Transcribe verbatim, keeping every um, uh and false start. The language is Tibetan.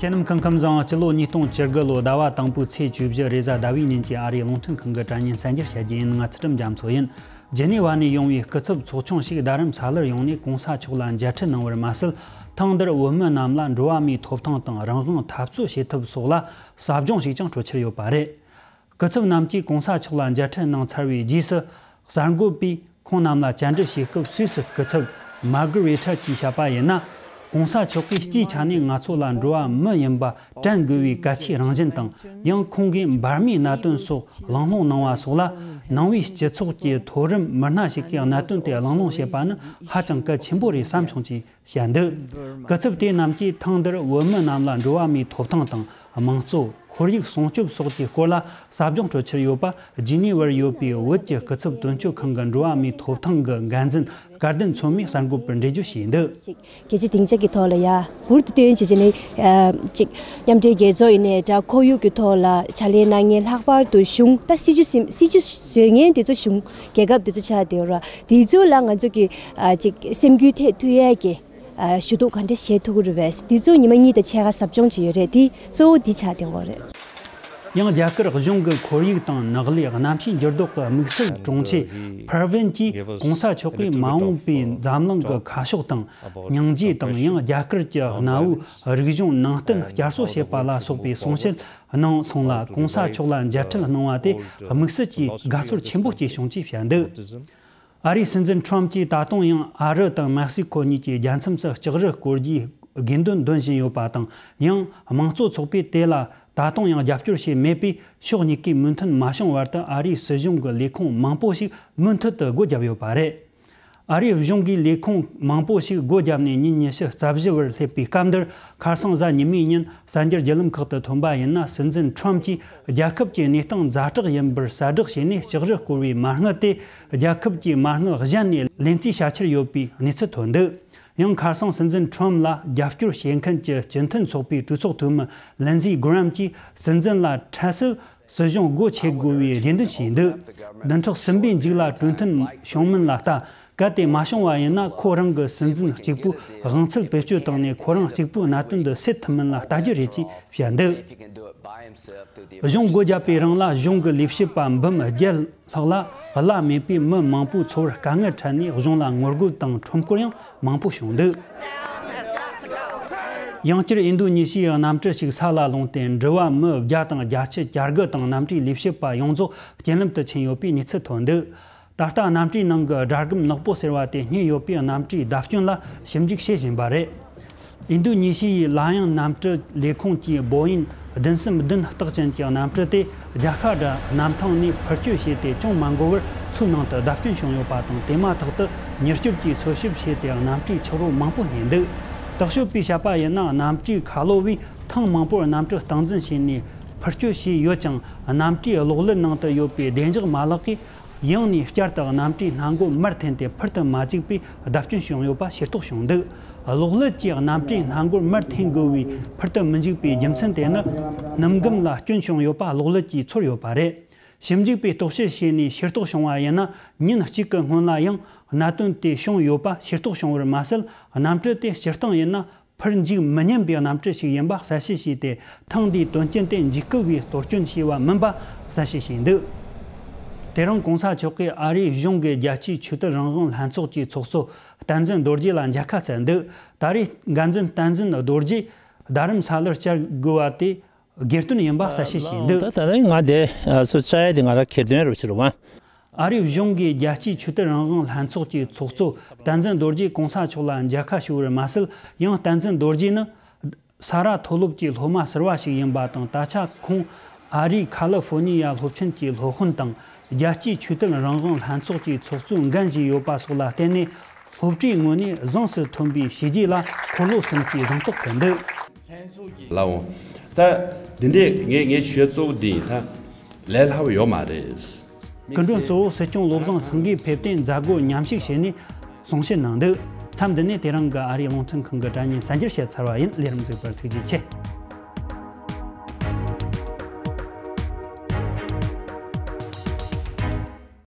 ཁྱེད་རྣམས་སྐུ་ཁམས་བཟང་། སྤྱི་ལོ་ཉིས་སྟོང་བཅུ་དགུ་ལོ་ཟླ་བ་དང་པོའི་ཚེས་བཅུ་བཞི་རེས་གཟའ་ཟླ་བའི་ཉིན་གྱི་ཨ་རིའི་རླུང་འཕྲིན་ཁང་གི་དྲ་བརྙན་གསར་འགྱུར་བཤད་རྒྱུ་ཡིན། ང་ཚུལ་ཁྲིམས་རྒྱ་མཚོ་ཡིན། ཇི་ནི་ཝ་ནས་ཡོང་བའི་སྐུ་ཚབ་ཚོགས་ཆུང་ཞིག་རྡ་རམ་ས་ལར་ཡོང་ནས་གོང་ས་མཆོག་ལ་མཇལ་འཕྲད་གནང་བར་མ་ཟད། ཐེངས་འདིར་བོད་མི་རྣམས་ལ་འགྲོ་བ་མིའི་ཐོབ་ཐང་དང་རང་དབང་འཐབ་རྩོད་བྱེད་ཐབས་སོགས་ལ་ཟབ་སྦྱོང་ཞིག་ཀྱང་སྤྲོད་འཆར་ཡོད་པ་རེད། སྐུ་ཚབ་རྣམས་ཀྱིས་གོང་ས་མཆོག་ལ་མཇལ་འཕྲད་གནང་ཚར་བའི་རྗེས་སུ། གསར་འགོད་པས་ཁོང་རྣམས་ལ་བཅར་འདྲི་བྱེད་སྐབས་སུད་སི་སྐུ་ཚབ་མར་གྷ་རེ་ཐ་གྱིས་བཤད་པ་ཡིན་ན། གོང་ས་མཆོག་གིས་སྤྱིའི་ཆ་ནས་ང་ཚོ་ལ་འགྲོ་བ་མི་ཡིན་པ་དྲན་དགོས་པའི་གལ་ཆེའི་རང་བཞིན་དང་། ཡང་ཁོང་གིས་འབར་མའི་གནད་དོན་སོགས་གླེང་སློང་གནང་བ་སོགས་ལ། ནང་པའི་སྤྱི་ཚོགས་ཀྱི་མཐོ་རིམ་མི་སྣ་ཞིག་གིས་གནད་དོན་དེ་གླེང་སློང་བྱེད་པ་ནི་ཧ་ཅང་གལ་ཆེན་པོ་རེད་བསམ་བྱུང་ཅེས། བཤད་འདུག་སྐུ་ཚབ་དེ་རྣམས་ཀྱིས་ཐེངས་འདིར་བོད་མི་རྣམས་ལ་འགྲོ་བ་མིའི་ཐོབ་ཐང་དང་། དམངས་གཙོ། ཁོར་ཡུག་སྲུང་སྐྱོབ་སོགས་ཀྱི་སྐོར་ལ་ཟབ་སྦྱོང་སྤྲོད་འཆར་ཡོད་པ། ཇི་ནི་ཝར་ཡོད་པའི་བོད་ཀྱི་སྐུ་ཚབ་དོན་གཅོད་ཁང་གི་འགྲོ་བ་མིའི་ཐོབ་ཐང་གི་འགན་འཛིན་སྐལ་ལྡན་མཚོ་མོས་གསར་འགོད་པར་འགྲེལ་བརྗོད་བྱས་འདུག་སྐད་ཆ་སྡིངས་ཆ་གི་ཐོག་ལ་ཡ་འབུར་དུ་བཏོན་བྱས་བྱས་ནས། ཨ། ཅིག་མཉམ་འབྲེལ་རྒྱལ་ཚོགས་ཡིན་ནའི་འདྲ། ཁོར་ཡུག་གི་ཐོག་ལ་ཕྱག་ལས་གནང་མཁན། ལྷག་པར་དུ་གཞུང་ད་སྲིད་ཇུས་སྲིད་ཇུས་བཟོ་མཁན་དེ་ཚོ། གཞུང་རྒྱལ་ཁབ་དེ་ཚོ་ཆགས་བསྡད་ཡོད་ར། དེ་ཚོ་ལ་ང་ཚོ་གི་ཨ། ཅིག་སེམས་འགུལ་ཐེབས་ཐུབ་ཡས་ཀྱི། ཨ། ཞུ་གཏུག་ག་འདྲ་བྱེད་ཐུབ་ཀྱི་རེད་པས། དེ་ཚོ་ཉི་མ་གཉིས་དང་ཕྱེད་ཀ་ཟབ་སྦྱོང་བྱས་ཡོད་རེད། དེ་གཙོ་བོ་འདི་ཆགས་བསྡད་ཡོད་རེད། ཡང་རྒྱ་གར་གཞུང་གི་ཁོར་ཡུག་དང་ནགས་ལས་གནམ་གཤིས་འགྱུར་ལྡོག་གི་དམིགས་བསལ་དྲུང་ཆེ་ཕར་ཝིན་གྱིས་གོང་ས་མཆོག་གིས་མ་འོངས་པའི་འཛམ་གླིང་གི་ཁ་ཕྱོགས་དང་། སྙིང་རྗེ་དང་། ཡང་རྒྱ་གར་གྱི་གནའ་བོའི་རིག་གཞུང་ནང་བསྟན་བསྐྱར་གསོ་བྱེད་པ་ལ་སོགས་པའི་གསུང་བཤད་གནང་སོང་ལ། གོང་ས་མཆོག་ལ་མཇལ་འཕྲད་གནང་བ་དེ་དམིགས་བསལ་གྱིས་དགའ་ཚོར་ཆེན་པོ་སྐྱེས་བྱུང་ཅེས་བཤད་འདུག་ཨ་རིའི་སྲིད་འཛིན་ཁྲོམ་གྱིས་ད་དུང་ཡང་ཨ་རི་དང་མེག་སི་ཁོ་གཉིས་ཀྱི་རྒྱལ་མཚམས་སུ་ལྕགས་རི་བསྐོར་རྒྱུའི་དགོས་འདུན་འདོན་བཞིན་ཡོད་པ་དང་། ཡང་དམངས་གཙོ་ཚོགས་པས་དེ་ལ་ད་དུང་ཡང་རྒྱབ་སྐྱོར་བྱས་མེད་པས། ཕྱོགས་གཉིས་ཀས་མོས་མཐུན་མ་བྱུང་བར་དུ། ཨ་རིའི་སྲིད་གཞུང་གི་ལས་ཁུངས་མང་པོ་ཞིག་མུ་མཐུད་དུ་སྒོ་བརྒྱབ་ཡོད་པ་རེད། ཨ་རིའི་གཞུང་གིས་ལས་ཁུངས་མང་པོ་ཞིག་སྒོ་བརྒྱབ་ནས་ཉིན་ཉི་ཤུ་རྩ་བཞི་བར་སླེབས་པའི་སྐབས་འདིར། ཁ་སང་གཟའ་ཉི་མའི་ཉིན་གསར་འགྱུར་བརྒྱུད་ལམ་ཁག་ཏུ་ཐོན་པ་ཡིན་ན། སྲིད་འཛིན་ཁྲོམ་གྱིས་རྒྱལ་ཁབ་ཀྱི་གནས་སྟངས་ཛ་དྲག་ཡིན་པར་གསལ་བསྒྲགས་བྱས་ནས། ལྕགས་རི་བསྐོར་བའི་མ་དངུལ་དེ་རྒྱལ་ཁབ་ཀྱི་མ་དངུལ་གཞན་ནས་ལེན་རྩིས་བྱ་འཆར་ཡོད་པའི་གནས་ཚུལ་ཐོན་འདུག་ཡང་ཁ་སང་སྲིད་འཛིན་ཁྲོམ་ལ་རྒྱབ་སྐྱོར་བྱེད་མཁན་གྱི་སྤྱི་མཐུན་ཚོགས་པའི་གྲོས་ཚོགས་འཐུས་མི་ལིན་ཛི་གྷི་རམ་གྱིས། སྲིད་འཛིན་ལ་འཕྲལ་སེལ་སྲིད་གཞུང་སྒོ་ཕྱེ་དགོས་པའི་རེ་འདུན་བྱས་འདུག་བདུན་ཕྲག་གསུམ་པའི་མཇུག་ལ་གྲོས་མཐུན་བྱུང་མིན་ལ་ལྟ། གལ་ཏེ་མ་བྱུང་བ་ཡིན་ན། ཁོ་རང་གི་སྲིད་འཛིན་གཅིག་པུས་དབང་ཚད་བེད་སྤྱོད་བཏང་ནས། ཁོ་རང་གཅིག་པུས་གནད་དོན་འདི་སེལ་ཐུབ་མིན་ལ་ལྟ་རྒྱུ་རེད་ཅེས་བཤད་འདུག་གཞུང་སྒོ་བརྒྱབ་པའི་རིང་ལ། གཞུང་གི་ལས་བྱེད་པ་འབུམ་བརྒྱད་ལྷག་ལ་གླ་མེད་པས། མི་མང་པོའི་འཚོ་བར་དཀའ་ངལ་འཕྲད་ནས། གཞུང་ལ་ངོ་རྒོལ་དང་ཁྲོམ་སྐོར་ཡང་མང་པོ་བྱུང་འདུག་ཡང་བསྐྱར་ཨིན་རྡུ་ནི་ཤི་ཡའི་གནམ་གྲུ་ཞིག་ས་ལ་ལྷུང་སྟེ། འགྲུལ་བ་མི་བརྒྱ་དང་བརྒྱད་ཅུ་གྱ་དགུ་དང་། གནམ་གྲུའི་ལས་བྱེད་པ་ཡོངས་རྫོགས་རྐྱེན་ལམ་དུ་ཕྱིན་ཡོད་པའི་གནས་ཚུལ་ཐོན་འདུག་ད་ལྟ་གནམ་གྲུའི་ནང་གི་སྒྲ་སྒམ་ནག་པོ་ཟེར་བ་དེ་རྙེད་ཡོད་པས། གནམ་གྲུའི་བརྡབ་སྐྱོན་ལ་ཞིབ་འཇུག་བྱེད་བཞིན་པ་རེད། ཨིན་རྡུ་ནི་ཤི་ཡའི་ལ་ཡང་གནམ་གྲུ་ལས་ཁུངས་ཀྱིས། བོ་ཡིན་བདུན་གསུམ་བདུན་རྟགས་ཅན་གྱི་གནམ་གྲུ་དེ་ཇཱ་ཁཱ་ཏྲ་གནམ་ཐང་ནས་འཕུར་སྐྱོད་བྱས་ཏེ། ཅུང་མ་འགོར་བར་མཚོའི་ནང་དུ་བརྡབ་སྐྱོན་བྱུང་ཡོད་པ་དང་། དེ་མ་ཐག་ཏུ་མྱུར་སྐྱོབ་ཀྱིས་འཚོལ་ཞིབ་བྱས་ཏེ། གནམ་གྲུའི་ཆག་རོ་མང་པོ་རྙེད་འདུག་རྟོག་ཞིབ་པས་བཤད་པ་ཡིན་ན། གནམ་གྲུའི་ཁ་ལོ་བས་ཐེངས་མང་པོར་གནམ་གྲུ་སྟངས་འཛིན་བྱས་ནས་འཕུར་སྐྱོད་བྱས་ཡོད་ཀྱང་། གནམ་གྲུའི་གློག་ཀླད་ནང་དུ་ཡོད་པའི་བདེ་འཇགས་མ་ལག་གིས། ཡང་ནས་བསྐྱར་དུ་གནམ་གྲུའི་སྣ་མགོར་མར་འཐེན་ཏེ། འཕུར་དུ་མ་བཅུག་པས་བརྡབ་སྐྱོན་བྱུང་ཡོད་པ་ཤེས་རྟོགས་བྱུང་འདུག་གློག་ཀླད་ཀྱིས་གནམ་གྲུའི་སྣ་མགོར་མར་འཐེན་དགོས་པས། འཕུར་དུ་མི་འཇུག་པའི་རྒྱུ་མཚན་དེ་ནི། སྣུམ་སྒམ་ལ་སྐྱོན་བྱུང་ཡོད་པ་གློག་ཀླད་ཀྱིས་ཚོར་ཡོད་པ་རེད། ཞིབ་འཇུག་པས་རྟོག་དཔྱོད་བྱས་ནས་ཤེས་རྟོགས་བྱུང་བ་ཡིན་ན། ཉིན་གཅིག་གི་སྔོན་ལ་ཡང་གནད་དོན་དེ་བྱུང་ཡོད་པ་ཤེས་རྟོགས་བྱུང་བར་མ་ཟད། གནམ་གྲུ་དེ་སྤྱིར་བཏང་ཡིན་ན། འཕུར་འཇུག་མི་ཉན་པའི་གནམ་གྲུ་ཞིག་ཡིན་པ་གསལ་བཤད་བྱས་ཏེ། ཐེངས་འདིའི་དོན་རྐྱེན་དེ་འཇིགས་སྐུལ་བའི་གཏོར་སྐྱོན་བྱས་པ་མིན་པ་གསལ་བཤད་བྱས་འདུག་དེ་རིང་གོང་ས་མཆོག་གིས་ཨ་རིའི་གཞུང་གི་རྒྱལ་སྤྱིའི་ཆོས་དད་རང་དབང་ལྷན་ཚོགས་ཀྱི་ཚོགས་གཙོ་བསྟན་འཛིན་རྡོ་རྗེ་ལ་མཇལ་ཁ་བསྩལ་འདུག་ད་རེས་འགན་འཛིན་བསྟན་འཛིན་རྡོ་རྗེ་རྡ་རམ་ས་ལར་བཅར་དགོས་པ་དེ། སྒེར་དོན་ཡིན་པ་གསལ་བཤད་བྱས་འདུག་ད་ད་ལྟ་ང་དེ་སུ་བཅར་ཡ་དེ་ང་རང་སྒེར་དོན་རུ་ཕྱིར་བ། ཨ་རིའི་གཞུང་གི་རྒྱལ་སྤྱིའི་ཆོས་དད་རང་དབང་ལྷན་ཚོགས་ཀྱི་ཚོགས་གཙོ་བསྟན་འཛིན་རྡོ་རྗེས་གོང་ས་མཆོག་ལ་མཇལ་ཁ་ཞུ་བར་མ་ཟད། ཡང་བསྟན་འཛིན་རྡོ་རྗེ་ནི་ས་ར་མཐོ་སློབ་ཀྱི་སློབ་མ་ཟུར་བ་ཞིག་ཡིན་པ་དང་། ད་ཆ་ཁོང་ཨ་རིའི་ཁ་ལི་ཧྥོ་ནི་ཡ་སློབ་ཆེན་གྱི་སློབ་དཔོན་དང་། རྒྱལ་སྤྱིའི་ཆོས་དད་རང་དབང་ལྷན་ཚོགས་ཀྱི་ཚོགས་གཙོའི་འགན་བཞེས་ཡོད་པ་སོགས་ལ་བརྟེན་ནས། སློབ་གྲྭའི་ངོས་ནས་གཟེངས་སུ་ཐོན་པའི་བྱས་རྗེས་ལ་འཁོར་ལོ་གསུམ་གྱི་གཟེངས་རྟགས་ཐོབ་འདུག་ལགས་འོང་། ད་འདི་འདྲས་ངས་ངས་ཞུ་ཡ་གཙོ་བོ་འདི་ཡིན། ད་ལས་སླ་བོ་ཡོད་མ་རེད། སྐུ་མགྲོན་གཙོ་བོ་སྲིད་སྐྱོང་བློ་བཟང་སེང་གེས་ཕེབས་ཏེ་མཛད་སྒོ་མཉམ་ཞུགས་བྱས་ནས་གསུང་བཤད་གནང་འདུག་མཚམས་འདི་ནས་དེ་རིང་གི་ཨ་རིའི་རླུང་འཕྲིན་ཁང་གི་དྲ་བརྙན་གསར་འགྱུར་བཤད་ཚར་བ་ཡིན། ལས་རིམ་གཟིགས་པར་ཐུགས་རྗེ་ཆེ།